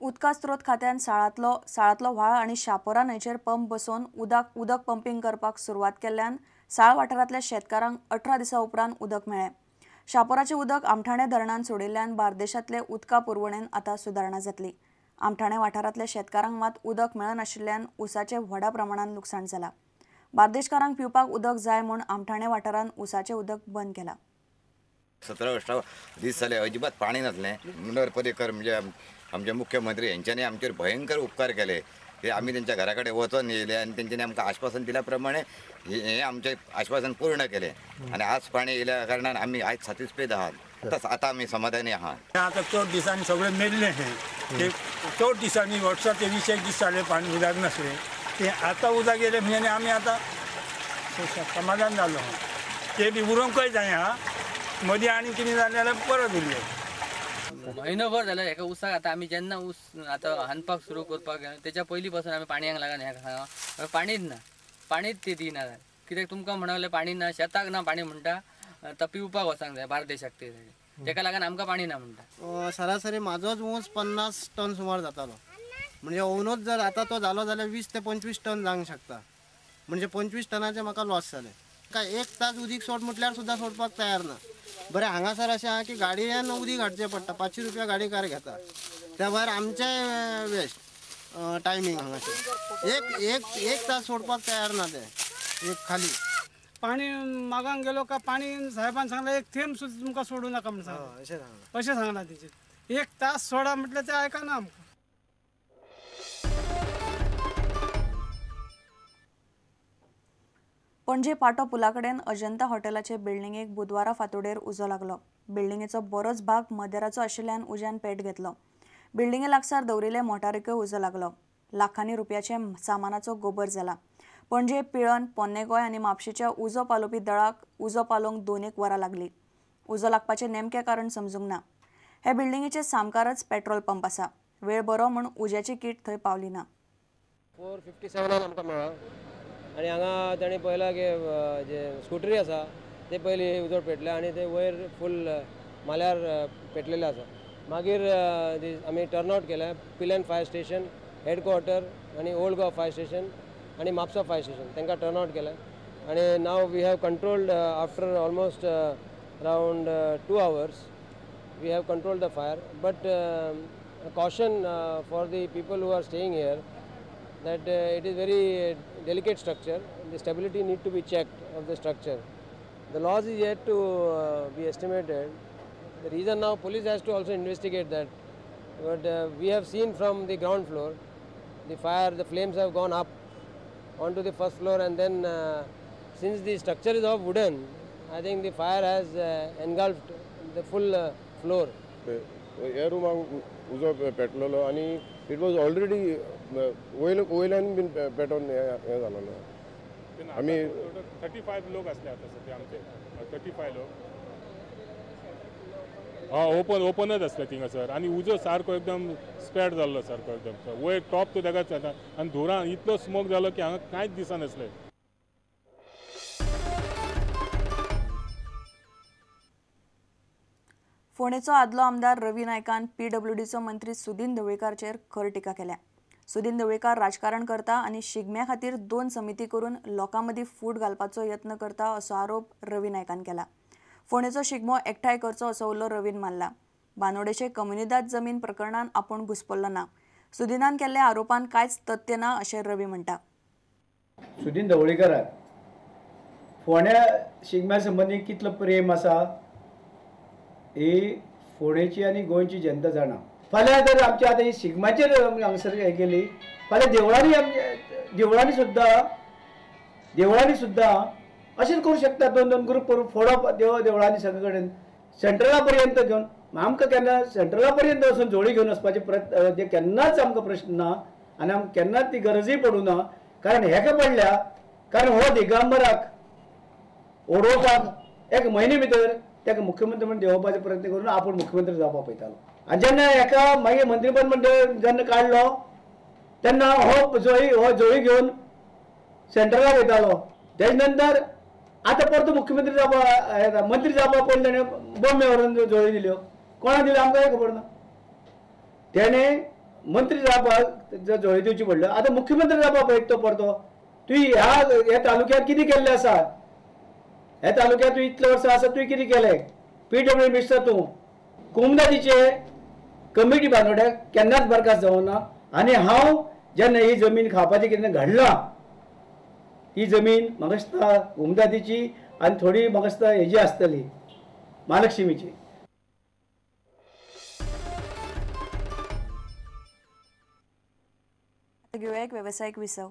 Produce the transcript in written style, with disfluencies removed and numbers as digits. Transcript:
उदका स्रोत खात्यान साळांतलो व्हाळ आनी शापोरा न्हंयचेर पंप बसोवन उदक पंपींग करपाक सुरवात केल्ल्यान साळ वाठारांतल्या शेतकारांक 18 दिसां उपरांत उदक मेळ्ळें. शापोराचें उदक आमठाणे धरणान सोडिल्ल्यान बार्देशांतले उदका पुरवणेन आतां सुदारणा जातली. आमठाणे वाठारांतल्या शेतकारांक मात उदक मेळनाशिल्ल्यान ऊसाचें व्हडा प्रमाणान लुकसाण जालां. बार्देशकारांक पिवपाक उदक जाय म्हूण आमठाणे वाठारांत ऊसाचें उदक बंद केलां. 17-18 दीस जाले अजिबात पाणी नासलें. मनोहर पर्रीकर म्हणजे आमचे मुख्यमंत्री हेंच्यांनी आमचेर भयंकर उपकार केले. ते आमी तेंच्या घरा कडेन वचोन येयले आनी तेंच्यांनी आमकां आश्वासन दिल्या प्रमाणे हें आमचें आश्वासन पूर्ण केलें आनी आज पाणी येयल्या कारणान आमी आयज सातिस्फेद आहात. आतां आमी समाधानी आहात. आतां चड दिसांनी सगळें मेल्लें हें ते चड दिसांनी वर्सां ते 20 दीस जाले पाणी उदक नासलें. ते आतां उदक येयलें म्हणजे आमी आतां समाधान जालो. ते बी उरोंकय जाय हा मदीं आनी कितें जालें जाल्यार परत उरलें. म्हयनोभर जालें हेका उसाक. आतां आमी जेन्ना ऊस आतां हानपाक सुरू करपाक तेच्या पयलीं पासून आमी पाणयांक लागून हेका पाणीच ना, पाणीच ते दिना. कित्याक तुमकां म्हणलें पाणी ना, शेताक ना पाणी म्हणटा, आतां पिवपाक वचोंक जाय बार्देशाक ते तेका लागून आमकां पाणी ना म्हणटा. सरासरी म्हाजोच ऊस 50 टन सुमार जातालो. म्हणजे ओनूच जर आतां तो जालो जाल्यार 20 ते 25 टन जावंक शकता. म्हणजे 25 टनाचें म्हाका लॉस जालें. काय एक तास उदीक सोड म्हटल्यार सुद्दां सोडपाक तयार ना. बरें हांगासर अशें आहा की गाडयेन उदीक हाडचें पडटा. 500 रुपया गाडी कार घेता. त्या भायर आमचें वेस्ट टायमींग हांगासर एक एक एक तास सोडपाक तयार ना ते एक खाली पाणी मागांक गेलो का पाणी साहेबान सांगलें एक थेंब सुद्दां तुमकां सोडूं नाका म्हण सांगलां. अशें सांगलां तेचेर. एक तास सोडा म्हटल्यार तें आयकना आमकां. पणजे पाटो पुला कडेन अजंता हॉटेलाचे बिल्डिंगेक बुधवारा फांतोडेर उजो लागलो. बिल्डिंगेचो बरोच भाग मदेराचो आशिल्ल्यान उज्यान पेट घेतलो. बिल्डिंगे लागसार दवरिल्ले मोटारीकय उजो लागलो. लाखांनी रुपयाचे सामानाचो गोबर जाला. पणजे पिळण, पोन्ने गोंय आनी म्हापशेच्या उजो पालोवपी दळाक उजो पालोवंक 2-1 वरां लागली. उजो लागपाचें नेमकें कारण समजूंक ना. हे बिल्डिंगेचे सामकारच पेट्रोल पंप आसा. वेळ बरो म्हूण उज्याची कीट थंय पावली ना. 4:57 आमकां मेळ्ळा आनी हांगा ताणें पळयलां की जे स्कुटरी आसा ते पयलीं उजो पेटले आनी ते वयर फूल माल्यार पेटलेले आसा. मागीर आमी टर्न आवट केलें पिलन फायर स्टेशन, हेडक्वॉर्टर आनी ओल्ड गोवा फायर स्टेशन आनी म्हापसा फायर स्टेशन तांकां टर्न आवट केलें आनी now we have controlled after almost around 2 hours we have controlled the fire. But caution for the people who are staying here that it is very delicate structure. The stability need to be checked of the structure. The loss is yet to be estimated. The reason now police has to also investigate that. But we have seen from the ground floor, the fire, the flames have gone up onto the first floor, and then since the structure is of wooden, I think the fire has engulfed the full floor. ह्या रुमाक उजो पेटलेलो आनी it was already वयल्यान बीन पेटोवन हें जालेलो. आमी 35 लोक आसले आतां सद्या आमचे 35 लोक. हय, ओपन ओपनच आसले थिंगासर आनी उजो सारको एकदम स्प्रेड जाल्लो सारको एकदम वयर टॉप टू तेकाच जाता आनी धुरान इतलो स्मोक जालो की हांगा कांयच दिसनासलें. फोंडेचो आदलो आमदार रवी नायकान पीडब्ल्यूडीचो मंत्री सुदिन ढवळीकारचेर खर टिका केल्या. सुदिन ढवळीकार राजकारण करता आनी शिगम्या खातीर 2 समिती करून लोकां मदीं फूट घालपाचो यत्न करता असो आरोप रवी नायकान केला. फोंडेचो शिगमो एकठांय करचो असो उलो रवीन मारला. बानोडेचे कम्युनिदाद जमीन प्रकरणान आपूण घुस्पल्लो ना. सुदिनान केल्ल्या आरोपान कांयच तथ्य ना अशें रवी म्हणटा. सुदिन ढवळीकाराक फोंड्या शिगम्या संबंदी कितलो प्रेम आसा ही फोंडेची आनी गोंयची जनता जाणा. फाल्यां जर आमची आतां ही शिगम्याचेर हांगासर हें केली फाल्यां देवळांनी देवळांनी सुद्दां अशेंच करूं शकता. 2-2 ग्रूप करून फोडप देवळांनी सगळे कडेन सेंट्रला पर्यंत घेवन. आमकां केन्ना सेंट्रला पर्यंत वचून जोडी घेवन वचपाचे प्रयत्न केन्नाच आमकां प्रश्न ना आनी आमकां केन्नाच ती गरजूय पडूं ना. कारण हेका पडल्या कारण हो दिगंबराक उडोवपाक एक म्हयने भितर ताका मुख्यमंत्री म्हण देंवोवपाचो प्रयत्न करून आपूण मुख्यमंत्री जावपाक पळयतालो. आनी जेन्ना हेका मागीर मंत्रीपद म्हण जेन्ना काडलो तेन्ना हो जोळी घेवन सेंट्रलाक वयतालो. तेजे नंतर आतां परतो मुख्यमंत्री जावपा मंत्री जावपा पयलीं ताणें बॉम्बे व्हरून जोळी दिल्यो. कोणा दिल्यो आमकां खबर ना. तेणें मंत्री जावपाक झोळी दिवची पडल्यो, आतां मुख्यमंत्री जावपाक पळयता तो परतो. तुवें ह्या तालुक्यात कितें केल्लें आसा, ह्या तालुक्यात तूं इतले वर्सां आसा, तुवें कितें केलें? पीडब्ल्यू मिनिस्टर तूं. कुमदादीचे कमिटी बांदोड्याक केन्नाच बरखास्त जावना. आनी हांव जेन्ना ही जमीन खावपाचें कितें घडलां, ही जमीन म्हाका दिसता उमदादीची आनी थोडी म्हाका दिसता हेजी आसतली महालक्ष्मीची. घेवया एक वेवसायीक विसव.